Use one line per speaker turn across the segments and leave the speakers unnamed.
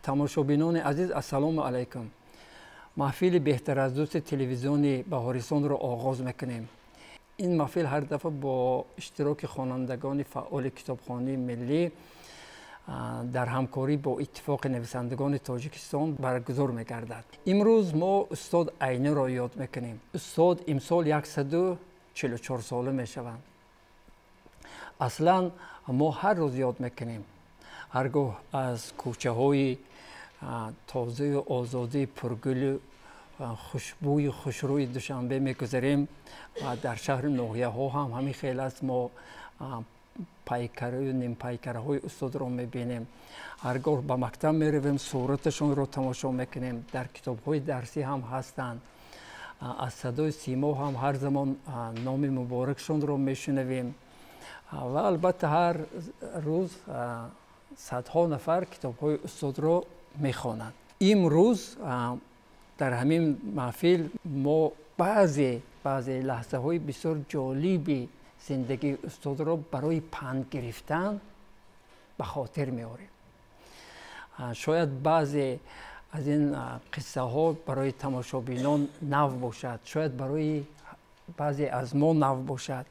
Тамошобинони азиз, ассалому алайкум. Маҳфили беҳтар аз дӯсти телевизиони Баҳористонро оғоз мекунем. Ин маҳфил ҳар дафъа бо иштироки хонандагони фаъоли китобхонии миллӣ дар ҳамкорӣ бо Иттифоқи нависандагони Тоҷикистон баргузор мегардад. Имрӯз мо устод Айниро ёд мекунем. Устод имсол 144 сола мешаванд. Аслан мо ҳар рӯз ёд мекунем. Ҳар гоҳ аз кӯчаҳои тозаю озодии пургулу хушбӯю хушрӯи Душанбе мегузарем ва дар шаҳру ноҳияҳо ҳам ҳамин хел аст. Мо пайкараю нимпайкараҳои устодро мебинем. Ҳар гоҳ ба мактаб меравем, сураташонро тамошо мекунем. Дар китобҳои дарсӣ ҳам ҳастанд. Аз садои симо ҳам ҳар замон номи муборакшонро мешунавем. Ва албатта ҳар рӯз садҳо нафар китобҳои устодро мехонанд. Имрӯз дар ҳамин маҳфил мо баъзе лаҳзаҳои бисёр ҷолиби зиндагии устодро барои панд гирифтан ба хотир меорем. Шояд баъзе аз ин қиссаҳо барои тамошобинон нав бошад, шояд барои баъзе аз мо нав бошад.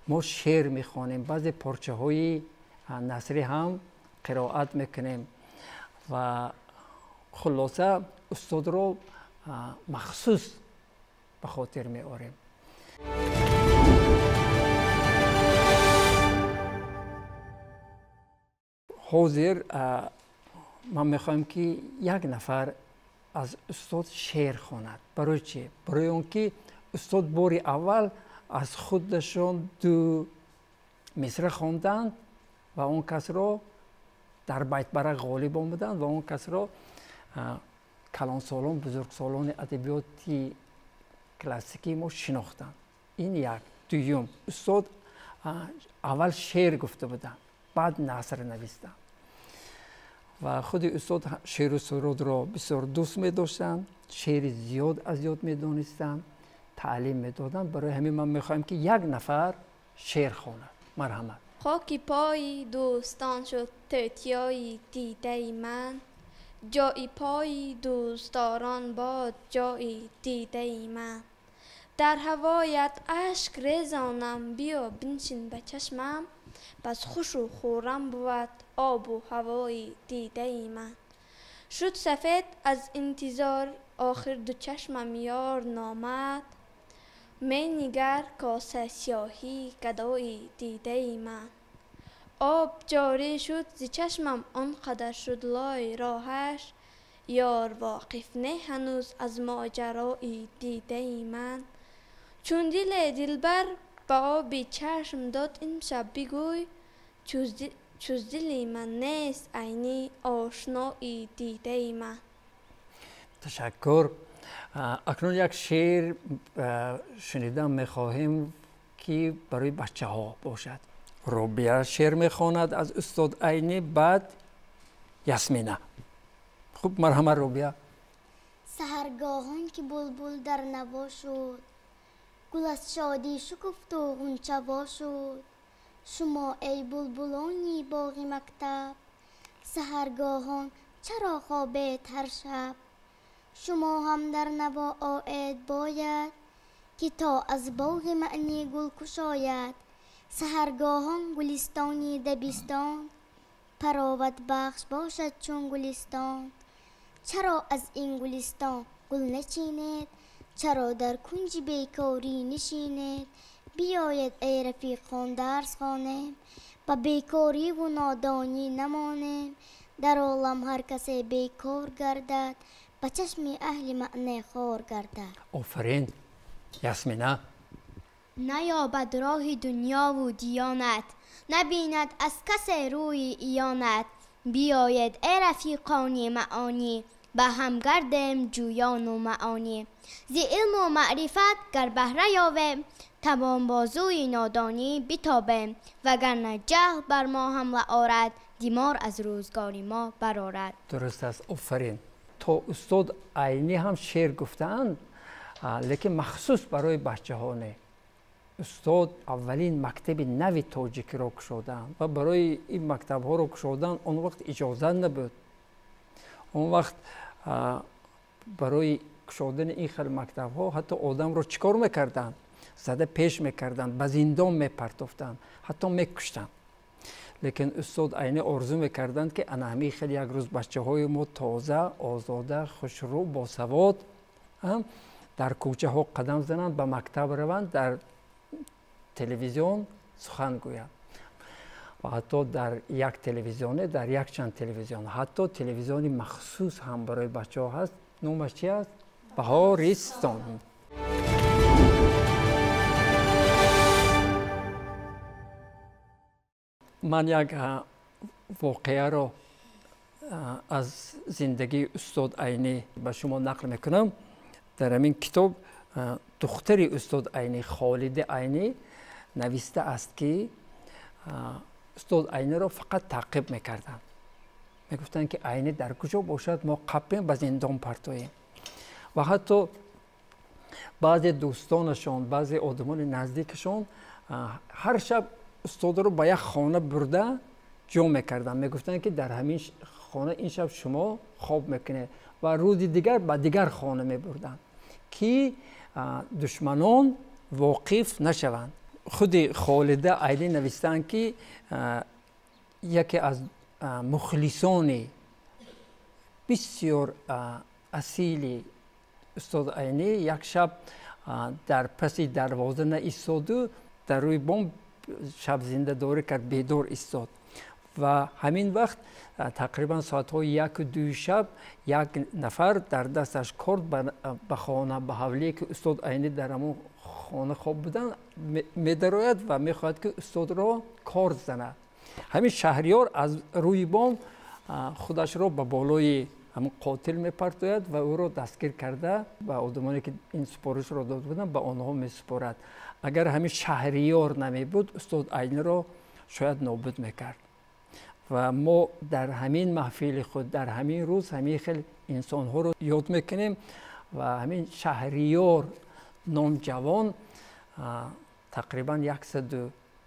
Мо шеър мехонем, баъзе порчаҳои насрӣ ҳам қироат мекунем ва хулоса устодро махсус ба хотир меорем. Ҳозир ман мехоҳам ки як нафар аз устод шеър хонад. Барои чӣ? Барои он ки устод бори аввал аз худашон ду мисра хонданд ва он касро дар байтбара ғолиб омаданд ва он касро калонсолон, бузургсолони адабиёти классикии мо шинохтанд. Ин як. Дуюм, устод аввал шеър гуфта буданд, баъд наср навистанд. Ва худи устод шеъру сурудро бисёр дӯст медоштанд, шеъри зиёд аз ёд медонистанд, таълим медоданд. Барои ҳамин ман мехоҳам ки як нафар шеър хонад. Марҳамат.
Хоки пои дӯстон шуд тӯтиёи дидаи ман, ҷои пои дӯстдорон бод ҷои дидаи ман. Дар ҳавоят ашк резонам, биё биншин ба чашмам, бас хушу хуррам бувад обу ҳавои дидаи ман. Шуд сафед аз интизор, охир ду чашмам ёр номад, менигар коса сиёҳӣ гадои дидаи ман. Об ҷорӣ шуд зи чашмам, он қадар шуд лой роҳаш, ёр воқиф не ҳанӯз аз моҷарои дидаи ман. Чун диле дилбар ба оби чашм дод ин шаб бигӯй, чуз дили ман нест айни ошнои дидаи ман.
Ташаккур. Акнун як шеър шунидан мехоҳем ки барои бачаҳо бошад. Робия шеър мехонад аз устод Айнӣ, баъд Ясмина. Хуб, марҳамат Робия.
Саҳаргоҳон ки булбул дар наво шуд, гул аз шодӣ шукуфту ғунчаво шуд. Шумо эй булбулони боғи мактаб, саҳаргоҳон чаро хобед ҳар шаб? Шумо ҳам дар наво оед бояд, ки то аз боғи маънӣ гул кушояд. Саҳаргоҳон гулистони дабистон, пароватбахш бошад чун гулистон. Чаро аз ин гулистон гул начинед? Чаро дар кунҷи бекорӣ нишинед? Биёед эй рафиқон дарс хонем, ба бекориву нодонӣ намонем. Дар олам ҳар касе бекор гардад, ба чашми аҳли маъне хор гардад.
Офарин. Ясмина.
Наёбад роҳи дунёву диёнат, набинад аз касе рӯи иёнат. Биёед эй рафиқони маъонӣ, ба ҳам гардем ҷӯёну маъонӣ. Зи илму маърифат гар баҳра ёвем, тавон бозӯи нодонӣ битобем. Вагарна ҷаҳл бар мо ҳамла орад, димор аз рӯзгори мо барорад.
Дуруст аст, офарин. То устод Айнӣ ҳам шеър гуфтаанд, лекин махсус барои бачаҳо не. Устод аввалин мактаби нави тоҷикиро кушоданд ва барои ин мактабҳоро кушодан он вақт иҷозат набуд. Он вақт барои кушодани ин хел мактабҳо ҳатто одамро чӣ кор мекарданд? Зада пеш мекарданд, ба зиндон мепартофтанд, ҳатто мекуштанд. Лекин устод Айнӣ орзу мекарданд, ки ана ҳамин хел як рӯз бачаҳои мо тоза, озода, хушрӯ, босавод дар кӯчаҳо қадам зананд, ба мактаб раванд, дар телевизион сухан гӯянд. Ва ҳатто дар як телевизионе, дар якчанд телевизион, ҳатто телевизиони махсус ҳам барои бачаҳо ҳаст. Номаш чи аст? Баҳористон. Ман як воқеаро аз зиндагии устод Айнӣ ба шумо нақл мекунам. Дар ҳамин китоб духтари устод Айнӣ, Холида Айнӣ, нависта аст, ки устод Айниро фақат таъқиб мекарданд. Мегуфтанд, ки Айнӣ дар куҷо бошад, мо қапем, ба зиндон партоем. Ва ҳатто баъзе дӯстонашон, баъзе одамони наздикашон ҳар шаб устодро ба як хона бурда ҷо мекарданд. Мегуфтанд, ки дар ҳамин хона ин шаб шумо хоб мекунед, ва рӯзи дигар ба дигар хона мебурданд, ки душманон воқиф нашаванд. Худи Холида Айнӣ навистанд, ки яке аз мухлисони бисёр асили устод Айнӣ як шаб дар паси дарвоза наистоду дар рӯи бом шаб зиндадорӣ кард, бедор истод. Ва ҳамин вақт тақрибан соатҳои 1-2 шаб як нафар дар дасташ корд ба хона, ба ҳавлие, ки устод Айнӣ дар ҳамон хона хоб буданд, медарояд ва мехоҳад, ки устодро корд занад. Ҳамин шаҳриёр аз рӯи бом худашро ба болои ҳамон қотил мепартояд ва ӯро дастгир карда ба одамоне, ки ин супоришро дода буданд, ба онҳо месупорад. Агар ҳамин шаҳриёр намебуд, устод Айниро шояд нобуд мекард. Ва мо дар ҳамин маҳфили худ, дар ҳамин рӯз ҳамин хел инсонҳоро ёд мекунем. Ва ҳамин шаҳриёр ном ҷавон тақрибан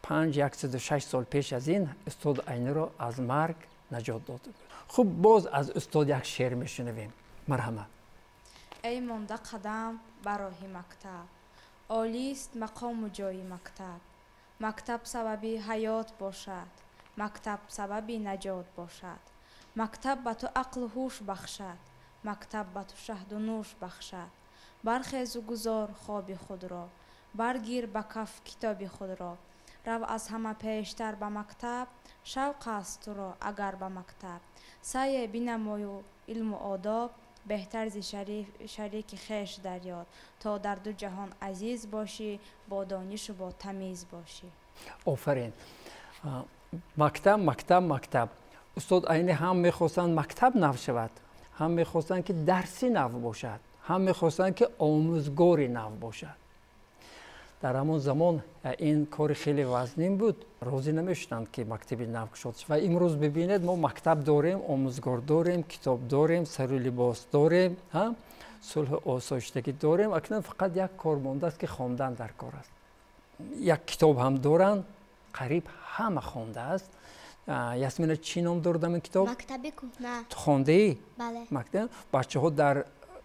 105-106 сол пеш аз ин устод Айниро аз марг наҷот дода буд. Хуб, боз аз устод як шеър мешунавем. Марҳамат.
Эй монда қадам ба роҳи мактаб, олист мақому ҷои мактаб. Мактаб сабаби ҳаёт бошад, мактаб сабаби наҷот бошад. Мактаб ба ту ақлу ҳуш бахшад, мактаб ба ту шаҳду нӯш бахшад. Бархезу гузор хоби худро, баргир ба каф китоби худро. Рав аз ҳама пештар ба мактаб, шавқ аст туро агар ба мактаб. Саъе бинамою илму одоб, беҳтар зи шарики хеш дарёд, то дар ду ҷаҳон азиз бошӣ, бо донишу бо тамиз бошӣ.
Офарин. Мактаб, мактаб, мактаб. Устод Айнӣ ҳам мехостанд мактаб нав шавад, ҳам мехостанд, ки дарси нав бошад, ҳам мехостанд, ки омӯзгори нав бошад. Дар ҳамон замон ин кори хеле вазнин буд, розӣ намешуданд, ки мактаби нав кушода шавад. Ва имрӯз бибинед, мо мактаб дорем, омӯзгор дорем, китоб дорем, сару либос дорем, сулҳу осоиштагӣ дорем. Акнун фақат як кор мондааст, ки хондан дар кор аст. Як китоб ҳам доранд, қариб ҳама хондааст. Ясмина, чӣ ном дорад ин китоб?
Мактаби кӯҳна.
Ту хондаӣ?
Бале.
Мактаб бачаҳо дар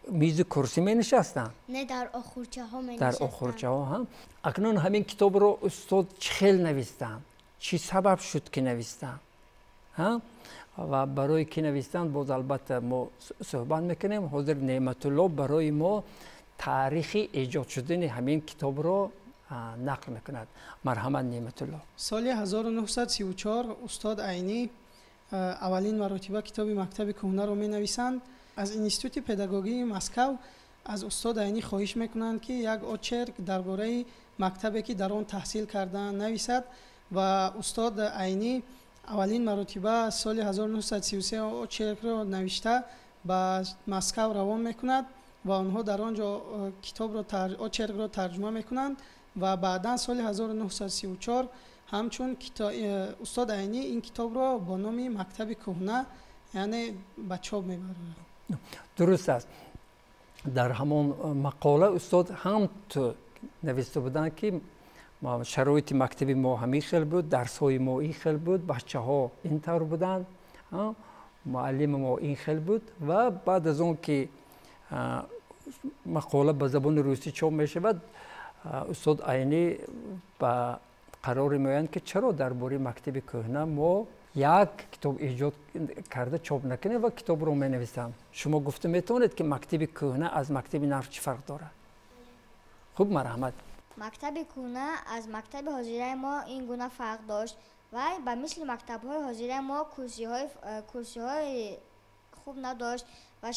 мизи курсӣ менишастанд?
Не, дар охурчаҳо менишастанд.
Дар охурчаҳо ҳам. Акнун ҳамин китобро устод чӣ хел навистанд? Чӣ сабаб шуд, ки навистанд? Ва барои ки навистанд, боз албатта мо суҳбат мекунем. Ҳозир Неъматулло барои мо таърихи эҷод шудани ҳамин китобро нақл мекунад. Марҳамат, Неъматулло.
Соли 1934 устод Айнӣ аввалин маротиба китоби мактаби кӯҳнаро менависанд. Аз Институти педагогии Москав аз устод Айнӣ хоҳиш мекунанд, ки як очерк дар бораи мактабе, ки дар он таҳсил кардаанд, нависад. Ва устод Айнӣ аввалин маротиба соли 1933 очеркро навишта ба Москав равон мекунад ва онҳо дар он ҷо китобро очеркро тарҷума мекунанд. Ва баъдан соли 1934 ҳамчун устод Айнӣ ин китобро бо номи мактаби кӯҳна, яъне ба чоп мебарад.
Дуруст аст. Дар ҳамон мақола устод ҳам ту нависта буданд, ки шароити мактаби мо ҳамин хел буд, дарсҳои мо ин хел буд, бачаҳо ин тавр буданд. Муаллими мо ин хел буд ва баъд аз он ки мақола ба забони русӣ чоп мешавад, устод Айнӣ ба қароре меоянд, ки чаро дар бораи мактаби кӯҳна мо як китоб эҷод карда чоп накунем ва китобро менависам. Шумо гуфта метавонед, ки мактаби кӯҳна аз мактаби нав чӣ фарқ дорад? Хуб, марҳамат.
Мактаби кӯҳна аз мактаби ҳозираи мо ин гуна фарқ дошт. Вай ба мисли мактабҳои ҳозираи мо курсиҳои хуб надошт ва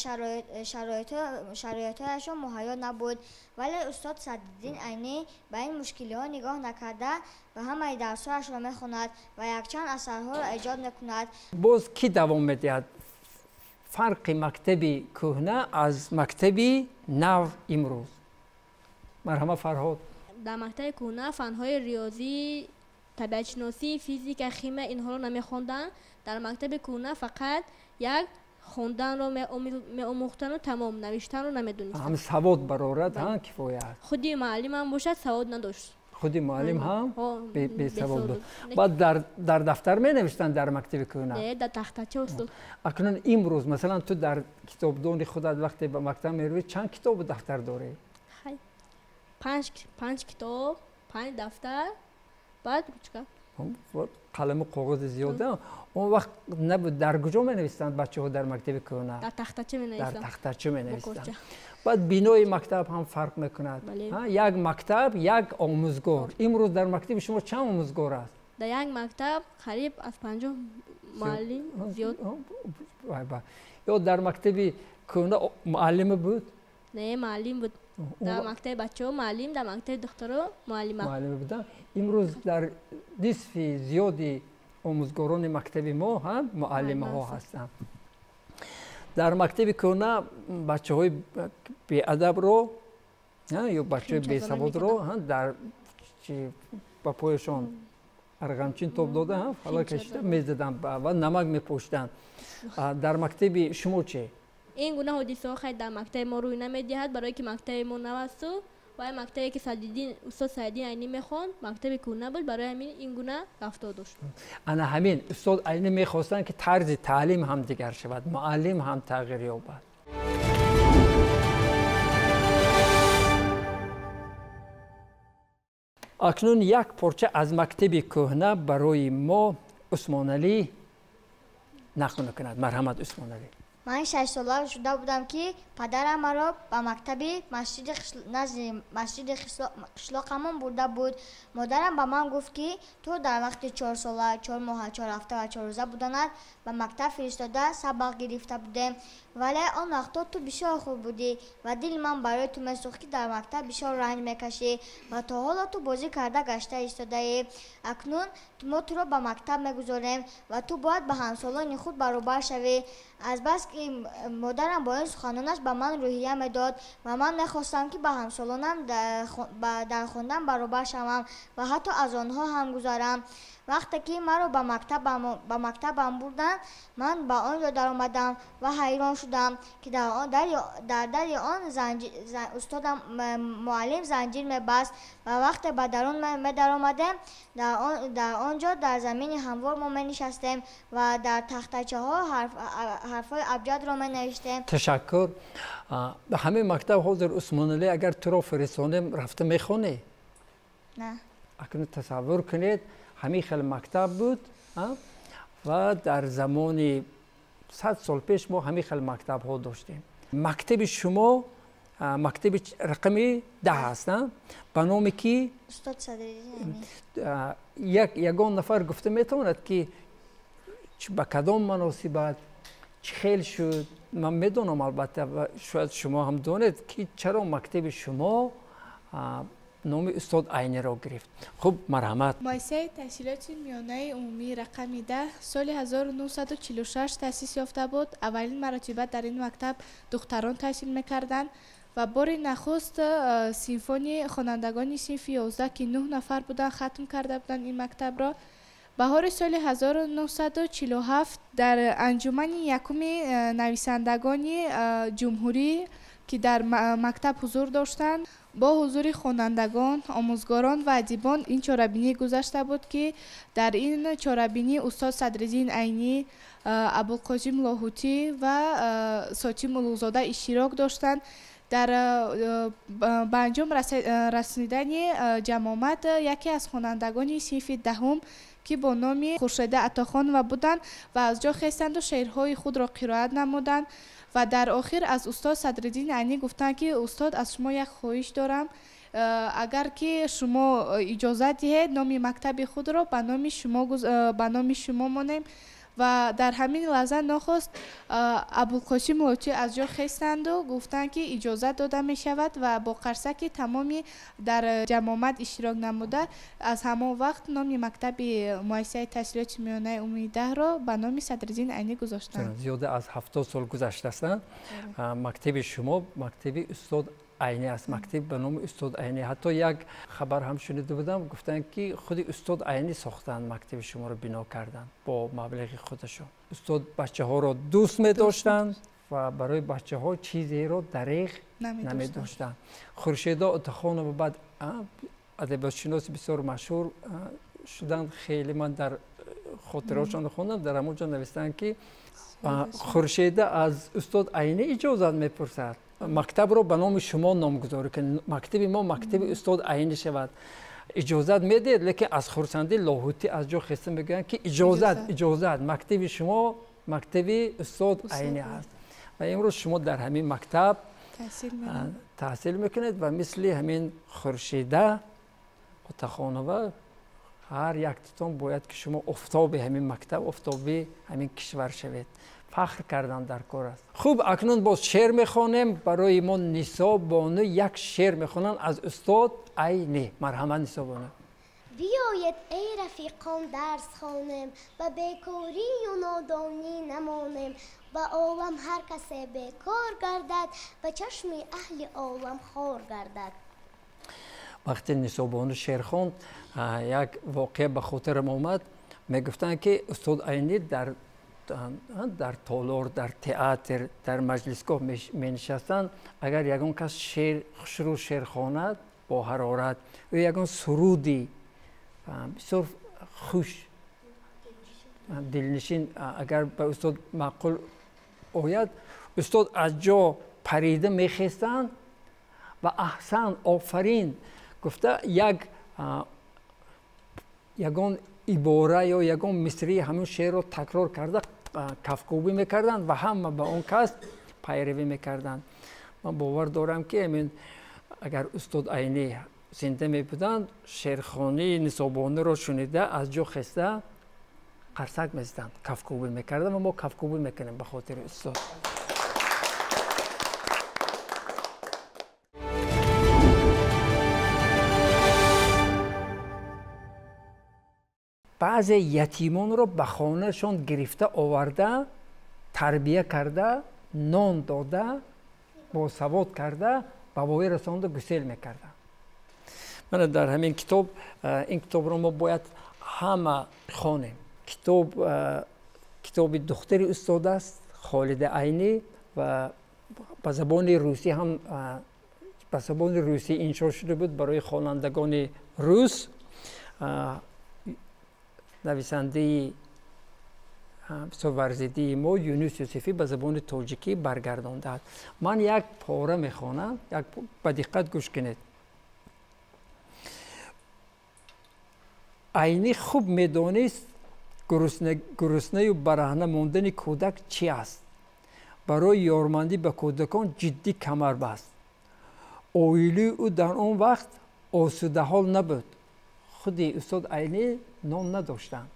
шароитҳояшон муҳайё набуд. Вале устод Садриддин Айнӣ ба ин мушкилиҳо нигоҳ накарда ба ҳамаи дарсҳояшро мехонад ва якчанд асарҳоро эҷод мекунад.
Боз кӣ давом медиҳад фарқи мактаби кӯҳна аз мактаби нав имрӯз? Марҳама, Фарҳод.
Дар мактаби кӯҳна фанҳои риёзӣ, табиатшиносӣ, физика, химия инҳоро намехонданд. Дар мактаби кӯҳна фақат як хонданро меомӯхтану тамом, навиштанро намедонистанд.
Ҳам савод барорад, кифоя аст.
Худи муаллимам бошад, савод надошт.
Худи муаллим ҳам бесавод буд. Баъд дар дафтар менавиштанд дар мактаби кӯҳна?
Не, дар тахтача, устод.
Акнун имрӯз масалан ту дар китобдони худат вақте ба мактаб меравӣ чанд китобу дафтар дорӣ?
5 китоб, 5 дафтар, баъд ручка.
Қаламу коғази зиёда. Он вақт набуд. Дар куҷо менавистанд бачаҳо дар мактаби кӯҳна?
Дар тахтача менавистанд.
Дар тахтача менавистанд. Баъд бинои мактаб ҳам фарқ мекунад. Як мактаб, як омӯзгор. Имрӯз дар мактаби шумо чанд омӯзгор аст?
Дар як мактаб қариб аз 50 муаллим зиёд.
Ё дар мактаби кӯҳна муаллима буд?
Не, муаллим буд. Дар мактаби бачаҳо муаллим, дар мактаби духтаро муаллима.
Муаллима буданд. Имрӯз дар нисфи зиёди омӯзгорони мактаби мо ҳам муаллимаҳо ҳастанд. Дар мактаби кӯҳна бачаҳои беадабро ё бачаҳои бесаводро дар ба пояшон арғамчин тоб дода фала кашида мезаданд ва намак мепошиданд. Дар мактаби шумо чӣ?
Ин гуна ҳодисаҳо хайр дар мактаби мо рӯй намедиҳад, барое ки мактаби мо нав асту вай мактабе ки устод Садриддин Айнӣ мехонд, мактаби кӯҳна буд, барои ҳамин ин гуна рафтор дошт.
Ана ҳамин устод Айнӣ мехостанд, ки тарзи таълим ҳам дигар шавад, муаллим ҳам тағйир ёбад. Акнун як порча аз мактаби кӯҳна барои мо Усмоналӣ нақл мекунад. Марҳамат, Усмоналӣ.
Ман 6 сола шуда будам, ки падарам маро ба мактаби назди масҷиди қишлоқамон бурда буд. Модарам ба ман гуфт, ки ту дар вақти 4 сола, 4 моҳа, 4 ҳафта ва 4 рӯза буданат ба мактаб фиристода сабақ гирифта будем. Вале он вақто ту бисёр хуб будӣ ва дили ман барои ту месӯхт, ки дар мактаб бисёр ранҷ мекашӣ ва то ҳоло ту бозӣ карда гашта истодаӣ. Акнун мо туро ба мактаб мегузорем ва ту бояд ба ҳамсолони худ баробар шавӣ. Азбаски модарам бо ин суханонаш ба ман рӯҳия медод ва ман мехостам, ки ба ҳамсолонам дар хондан баробар шавам ва ҳатто аз онҳо ҳам гузарам. Вақте ки маро ба мактабам бурданд, ман ба он ҷо даромадам ва ҳайрон шудам, ки дар дари он устодам муаллим занҷир мебаст ва вақте ба дарун медаромадем, дар он ҷо дар замини ҳамвор мо менишастем ва дар тахтачаҳо ҳарфҳои абҷадро менавиштем.
Ташаккур. Ба ҳамин мактаб ҳозир, Усмоналӣ, агар туро фиристонем, рафта мехонӣ?
Не.
Акнун тасаввур кунед, ҳамин хел мактаб буд ва дар замони 100 сол пеш мо ҳамин хел мактабҳо доштем. Мактаби шумо мактаби рақами 10 аст, ба номи ки?
Устод Садриддин Айнӣ.
Ягон нафар гуфта метавонад, ки ба кадом муносибат чӣ хел шуд? Ман медонам, албатта, ва шояд шумо ҳам донед, ки чаро мактаби шумо номи устод Айниро гирифт. Хуб, марҳамат.
Муассисаи таҳсилоти миёнаи умумии рақами 10 соли 1946 таъсис ёфта буд. Аввалин маротиба дар ин мактаб духтарон таҳсил мекарданд ва бори нахуст синфони хонандагони синфи 11, ки 9 нафар буданд, хатм карда буданд ин мактабро. Баҳори соли 1947 дар анҷумани якуми нависандагони ҷумҳурӣ, ки дар мактаб ҳузур доштанд, Бо ҳузури хонандагон, омӯзгорон ва адибон ин чорабинӣ гузашта буд, ки дар ин чорабинӣ устод Садриддин Айнӣ, Абулқосим Лоҳутӣ ва Сотим Улуғзода иштирок доштанд. Дар ба анҷом расонидани ҷамъомад яке аз хонандагони синфи даҳум, ки бо номи Хуршеда Атохонова буданд ва аз ҷо хестанду шеърҳои худро қироат намуданд ва дар охир аз устод Садриддин Айнӣ гуфтанд, ки устод, аз шумо як хоҳиш дорам, агар ки шумо иҷозат диҳед, номи мактаби худро ба номи шумо монем. Ва дар ҳамин лаҳза нохост Абулқосим Лоҳутӣ аз ҷо хестанду гуфтанд, ки иҷозат дода мешавад ва бо қарсаки тамоми дар ҷамъомад иштирок намуда аз ҳамон вақт номи мактаби муассисаи таҳсилоти миёнаи умумии даҳро ба номи Садриддин Айнӣ гузоштанд.
Зиёда аз 70 сол гузаштааст. Мактаби шумо мактаби устод Айнӣ аст, мактаб ба номи устод Айнӣ. Ҳатто як хабар ҳам шунида будам, гуфтанд, ки худи устод Айнӣ сохтанд мактаби шуморо, бино карданд бо маблағи худашон. Устод бачаҳоро дӯст медоштанд ва барои бачаҳо чизеро дареғ намедоштанд. Хуршеда Отахонова баъд адабиётшиноси бисёр машҳур шуданд. Хеле ман дар хотираҳошонро хондам, дар ҳамон ҷо навиштанд, ки Хуршеда аз устод Айнӣ иҷозат мепурсад мактабро ба номи шумо номгузорӣ кунед, мактаби мо мактаби устод Айнӣ шавад. Иҷозат медиҳед, лекин аз хурсандӣ Лоҳутӣ аз ҷо хеста мегӯянд, ки иҷозат, иҷозат, мактаби шумо мактаби устод Айнӣ аст. Ва имрӯз шумо дар ҳамин мактаб таҳсил мекунед ва мисли ҳамин Хуршеда Отахонова ҳар яктатон бояд ки шумо офтоби ҳамин мактаб, офтоби ҳамин кишвар шавед. Фахр кардан дар кор аст. Хуб, акнун боз шеър мехонем. Барои мо Нисо бону як шеър мехонанд аз устод Айнӣ. Марҳамат, Нисо бону.
Биёед, эй рафиқон, дарс хонем, ба бекорию нодонӣ намонем. Ба олам ҳар касе бекор гардад, ба чашми аҳли олам хор гардад.
Вақте Нисо бону шеър хонд, як воқеа ба хотирам омад. Мегуфтанд, ки устод Айнӣ дар толор, дар театр, дар маҷлисгоҳ менишастанд. Агар ягон кас шеър хушрӯ шеър хонад бо ҳарорат ё ягон суруди бисёр хуш дилнишин агар ба устод маъқул ояд, устод аз ҷо парида мехестанд ва аҳсан, офарин гуфта ягон ибора ё ягон мисрии ҳамон шеърро такрор карда кафкӯбӣ мекарданд ва ҳама ба он кас пайравӣ мекарданд. Ман бовар дорам, ки ҳамин агар устод Айнӣ зинда мебуданд, шеърхонии Нисобонуро шунида аз ҷо хеста қарсак мезаданд, кафкӯбӣ мекарданд ва мо кафкӯбӣ мекунем ба хотири устод. Баъзе ятимонро ба хонаашон гирифта оварда, тарбия карда, нон дода, босавод карда, ба воя расонда гусел мекарданд. Мана дар ҳамин китоб, ин китобро мо бояд ҳама хонем. Китоб китоби духтари устод аст, Холида Айнӣ, ва ба забони русӣ ҳам, ба забони русӣ иншо шуда буд барои хонандагони рус. Нависандаи бисёр варзидии мо Юнус Юсуфӣ ба забони тоҷикӣ баргардондааст. Ман як пора мехонам, ба диққат гӯш кунед. Айнӣ хуб медонист гуруснаю бараҳна мондани кӯдак чи аст. Барои ёрмандӣ ба кӯдакон ҷиддӣ камар баст. Оилаи ӯ дар он вақт осудаҳол набуд. Худи устод Айнӣ ном надоштанд.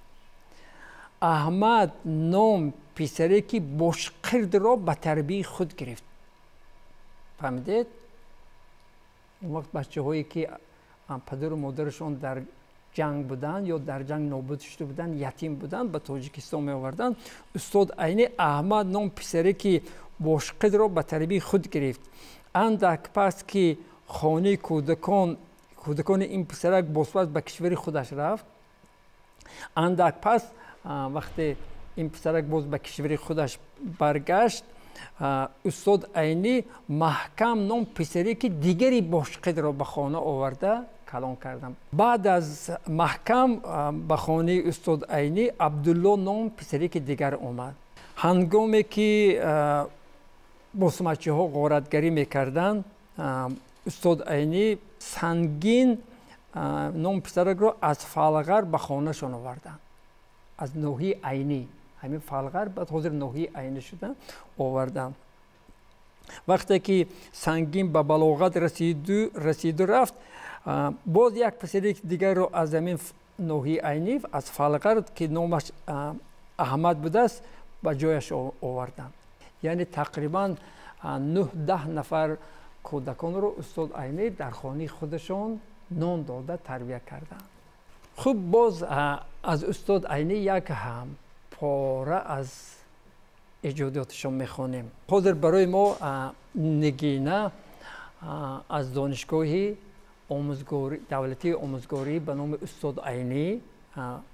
Аҳмад ном писаре, ки бошқирдро ба тарбияи худ гирифт. Фаҳмидед? Он вақт бачаҳое, ки падару модарашон дар ҷанг буданд ё дар ҷанг нобуд шуда буданд, ятим буданд, ба Тоҷикистон меоварданд. Устод Айнӣ Аҳмад ном писаре, ки бошқирдро ба тарбияи худ гирифт. Андак пас ки хонаи кӯдакони ин писарак бозпас ба кишвари худаш рафт, андак пас вақте ин писарак боз ба кишвари худаш баргашт, устод Айнӣ Маҳкам ном писаре ки дигари бошқидро ба хона оварда калон кардам. Баъд аз Маҳкам ба хонаи устод Айнӣ Абдулло ном писаре ки дигар омад. Ҳангоме ки босмачиҳо ғоратгарӣ мекарданд, устод Айнӣ Сангин ном писаракро аз Фалғар ба хонашон оварданд. Аз ноҳияи Айнӣ, ҳамин Фалғар баъд ҳозир ноҳияи Айнӣ шуда оварданд. Вақте ки Сангин ба балоғат расиду рафт, боз як писари дигарро аз ҳамин ноҳияи Айнӣ, аз Фалғар, ки номаш Аҳмад будааст, ба ҷояш оварданд. Яъне тақрибан 9-10 нафар кӯдаконро устод Айнӣ дар хонаи худашон нон дода тарбия карданд. Хуб, боз аз устод Айнӣ як пора аз эҷодиёташон мехонем. Ҳозир барои мо Нигина аз донишгоҳи давлатии омӯзгорӣ ба номи устод Айнӣ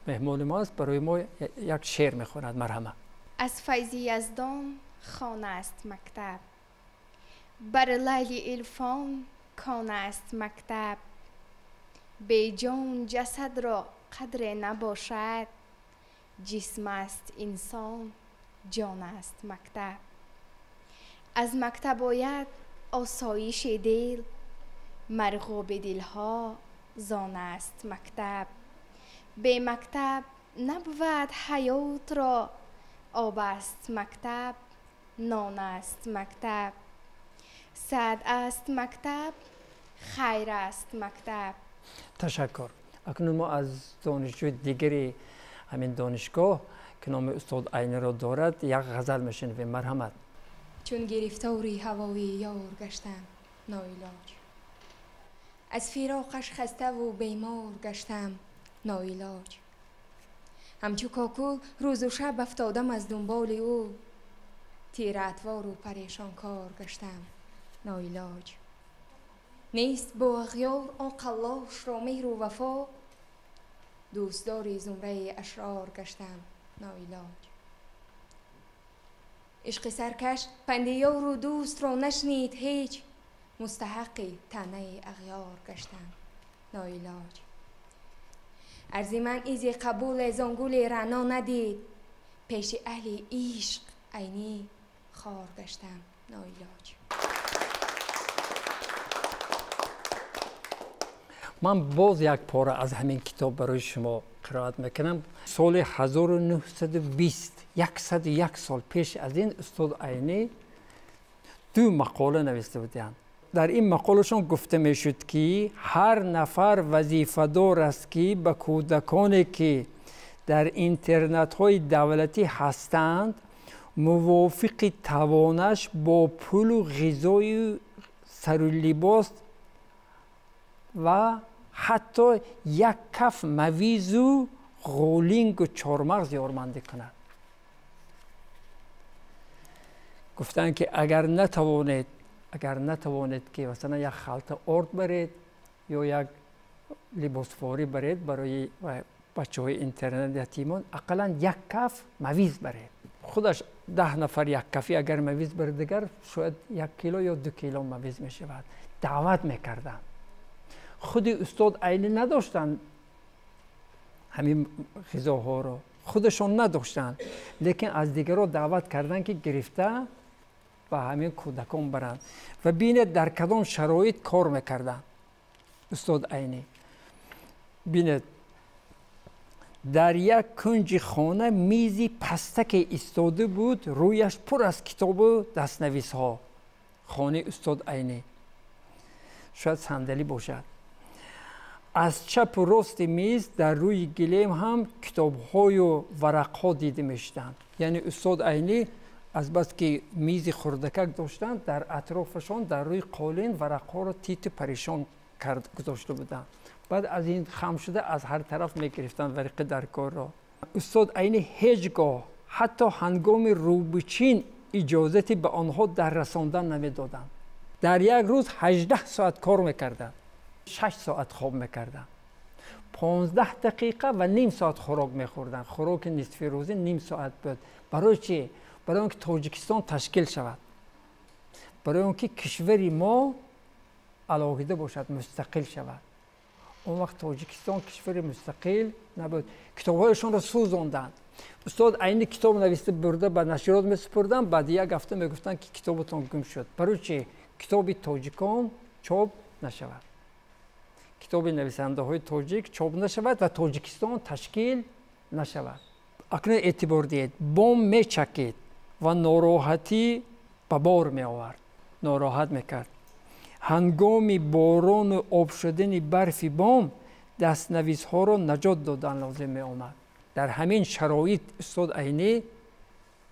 меҳмони мо аст, барои мо як шеър мехонад. Марҳама.
Аз файзи Яздон хона аст мактаб, бар лайли илфон кон аст мактаб, беҷон ҷасадро қадре набошад, ҷисм аст инсон, ҷон аст мактаб. Аз мактаб ояд осоиши дил, марғуби дилҳо зон аст мактаб. Бе мактаб набувад ҳаётро, об аст мактаб, нон аст мактаб. Сад аст мактаб, хайр аст мактаб.
Ташаккур. Акнун мо аз донишҷӯи дигари ҳамин донишгоҳ, ки номи устод Айниро дорад, як ғазал мешунавем. Марҳамат.
Чун гирифтори ҳавои ёр гаштам, ноилоҷ, аз фироқаш хаставу бемор гаштам, ноилоҷ. Ҳамчу кокул рӯзу шаб афтодам аз дунболи ӯ, тираатвору парешонкор гаштам, ноилоҷ. Нест бо ағёр он қаллошро меҳру вафо, дӯстдори зумраи ашрор гаштам, ноилоҷ. Ишқи саркаш панди ёру дӯстро нашнид ҳеҷ, мустаҳаққи таънаи ағёр гаштам, ноилоҷ. Арзи ман изи қабуле зон гули раъно надид, пеши аҳли ишқ Айнӣ хор гаштам, ноилоҷ.
Ман боз як пора аз ҳамин китоб барои шумо қироат мекунам. Соли 1920, 101 сол пеш аз ин, устод Айнӣ ду мақола нависта буданд. Дар ин мақолашон гуфта мешуд, ки ҳар нафар вазифадор аст, ки ба кӯдаконе ки дар интернатҳои давлатӣ ҳастанд, мувофиқи тавонаш бо пулу ғизою сару либос ва ҳатто як каф мавизу ғолингу чормағз ёрмандӣ кунад. Гуфтанд, ки агар натавонед ки масалан як халта орд баред ё як либосфорӣ баред барои бачаҳои интернат ятимон, ақаллан як каф мавиз баред. Худаш 10 нафар як кафи агар мавиз баред, дигар шояд 1 кило ё 2 кило мавиз мешавад. Даъват мекарданд. Худи устод Айнӣ надоштанд ҳамин ғизоҳоро, худашон надоштанд, лекин аз дигарро даъват карданд, ки гирифта ба ҳамин кӯдакон баранд. Ва бинед дар кадом шароит кор мекарданд устод Айнӣ. Бинед, дар як кунҷи хона мизи пастаке истода буд, рӯяш пур аз китобу дастнависҳо. Хонаи устод Айнӣ шояд сандалӣ бошад. Аз чапу рости миз дар рӯи гилем ҳам китобҳою варақҳо дида мешуданд. Яъне устод Айнӣ азбаски мизи хурдакак доштанд, дар атрофашон дар рӯи қолин варақҳоро титу парешон кард гузошта буданд. Баъд аз ин хам шуда аз ҳар тараф мегирифтанд варақи дар корро. Устод Айнӣ ҳеҷ гоҳ ҳатто ҳангоми рӯбучин иҷозати ба онҳо дар расондан намедоданд. Дар як рӯз 18 соат кор мекарданд, 6 соат хоб мекарданд, 15 дақиқа ва ним соат хӯрок мехӯрданд. Хӯроки нисфирӯзӣ ним соат буд. Барои чӣ? Барои он ки Тоҷикистон ташкил шавад, барои он ки кишвари мо алоҳида бошад, мустақил шавад. Он вақт Тоҷикистон кишвари мустақил набуд. Китобҳояшонро сӯзонданд. Устод Айнӣ китоб нависта бурда ба нашриёт месупурданд, баъди як ҳафта мегуфтанд, ки китобатон гум шуд. Барои чи китоби тоҷикон чоп нашавад, китоби нависандаҳои тоҷик чоп нашавад ва Тоҷикистон ташкил нашавад. Акнун эътибор диҳед, бом мечакид ва нороҳатӣ ба бор меовард, нороҳат мекард. Ҳангоми борону об шудани барфи бом дастнависҳоро наҷот додан лозим меомад. Дар ҳамин шароит устод Айнӣ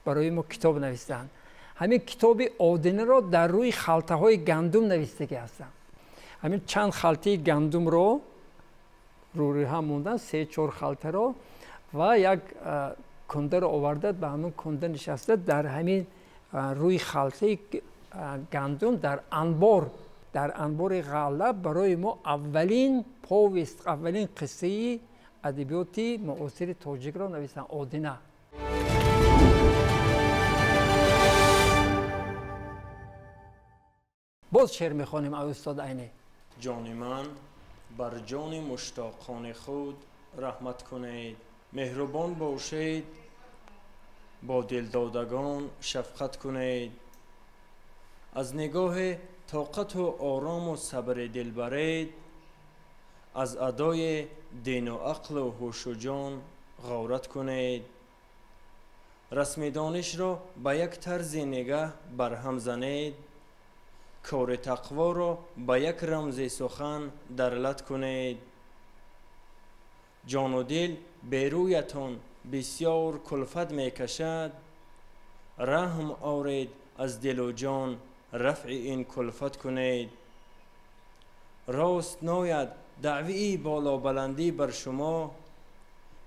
барои мо китоб навистанд. Ҳамин китоби Одинаро дар рӯи халтаҳои гандум навистагӣ ҳастанд. Ҳамин чанд халтаи гандумро рӯи ҳам мондан, 3-4 халтаро, ва як кундаро оварда ба ҳамин кунда нишаста дар ҳамин рӯи халтаи гандум дар анбор, дар анбори ғалла барои мо аввалин повест, аввалин қиссаи адабиёти муосири тоҷикро нависанд, Одина. Боз шеър мехонем аз устод Айнӣ.
Ҷони ман бар ҷони муштоқони худ раҳмат кунед, меҳрубон бошед, бо дилдодагон шафқат кунед, аз нигоҳи тоқату орому сабри дил баред, аз адои дину ақлу ҳушу ҷон ғорат кунед, расми донишро ба як тарзи нигаҳ барҳам занед, кори тақворо ба як рамзи сухан дарлат кунед. Ҷону дил берӯятон бисёр кулфат мекашад, раҳм оред аз дилу ҷон рафъи ин кулфат кунед. Рост нояд даъвии болобаландӣ бар шумо,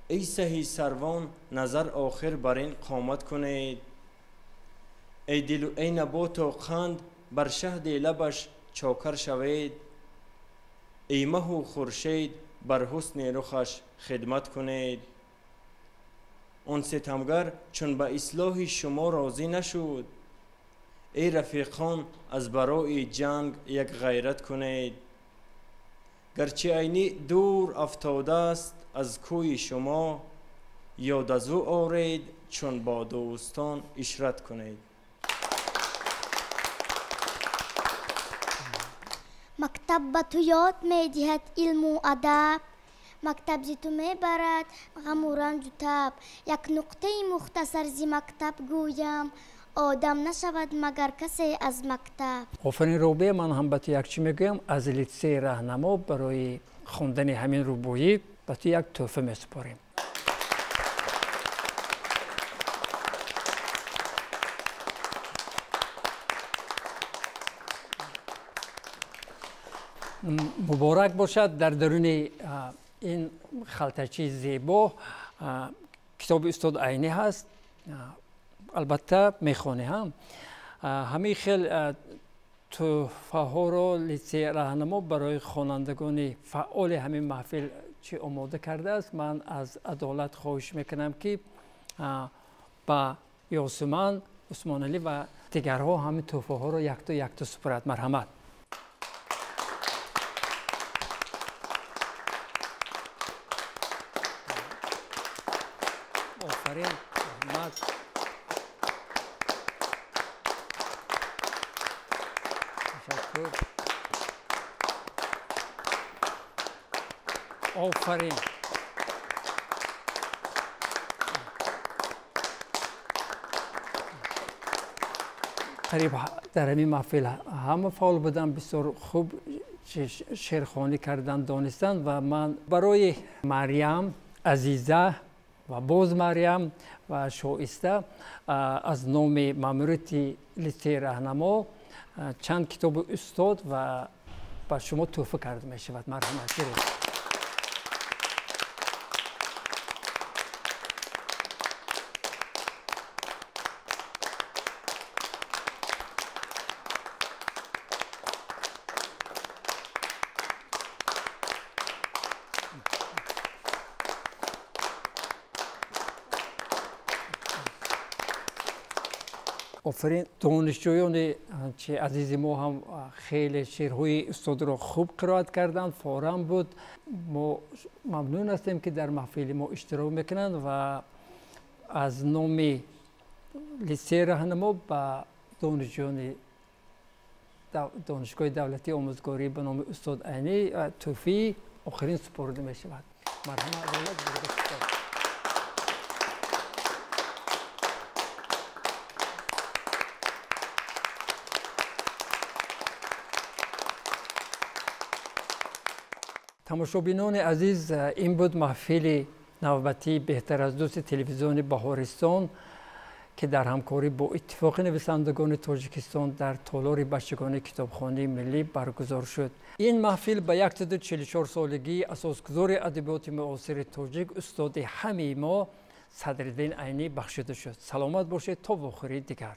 эй саҳи сарвон назар охир бар ин қомат кунед. Эй дилу эй наботу қанд бар шаҳди лабаш чокар шавед, эй маҳу хуршед бар ҳусни рухаш хидмат кунед. Он ситамгар чун ба ислоҳи шумо розӣ нашуд, эй рафиқон аз барои ҷанг як ғайрат кунед. Гарчи Айнӣ дур афтодааст аз кӯи шумо, ёд аз ӯ оред чун бо дӯстон ишрат кунед.
Мактаб ба ту ёд медиҳад илму адаб, мактаб зи ту мебарад ғаму ранҷу таб. Як нуқтаи мухтасар зи мактаб гӯям, одам нашавад магар касе аз мактаб.
Офарин Робия, ман ҳам ба ту як чӣ мегӯям. Аз литсеи Раҳнамо барои хондани ҳамин рубоӣ ба ту як тӯҳфа месупорем. Муборак бошад. Дар даруни ин халтачи зебо китоби устод Айнӣ ҳаст, албатта мехонӣ ҳам. Ҳамин хел тӯҳфаҳоро литсеи Раҳнамо барои хонандагони фаъоли ҳамин маҳфил чӣ омода кардааст. Ман аз Адолат хоҳиш мекунам, ки ба Ёсуман, Усмоналӣ ва дигарҳо ҳамин тӯҳфаҳоро якто якто супорад. Марҳамат. Офарин, раҳмат. Ташаккур. Офарин. Қариб дар ҳамин маҳфил ҳама фаъол буданд, бисёр хуб шеърхонӣ кардан донистанд ва ман барои Марьям, Азиза ва боз Марьям ва Шоиста аз номи маъмурияти литсеи Раҳнамо чанд китоби устод ва ба шумо тӯҳфа карда мешавад. Марҳамат, гиред. Офарин. Донишҷӯёни чи азизи мо ҳам хеле шеърҳои устодро хуб қироат карданд, форам буд. Мо мамнун ҳастем, ки дар маҳфили мо иштирок мекунанд ва аз номи литсеи Раҳнамо ба донишҷӯёни Донишгоҳи давлатии омӯзгорӣ ба номи устод Айнӣ тӯҳфаи охирин супорида мешавад. Марҳама, Адолат. Тамошобинони азиз, ин буд маҳфили навбатии «Беҳтар аз дӯсти» телевизиони Баҳористон, ки дар ҳамкорӣ бо Иттифоқи нависандагони Тоҷикистон дар толори бачагони Китобхонаи миллӣ баргузор шуд. Ин маҳфил ба 144 солагии асосгузори адабиёти муосири тоҷик, устоди ҳамаи мо Садриддин Айнӣ бахшида шуд. Саломат бошед то вохӯрии дигар.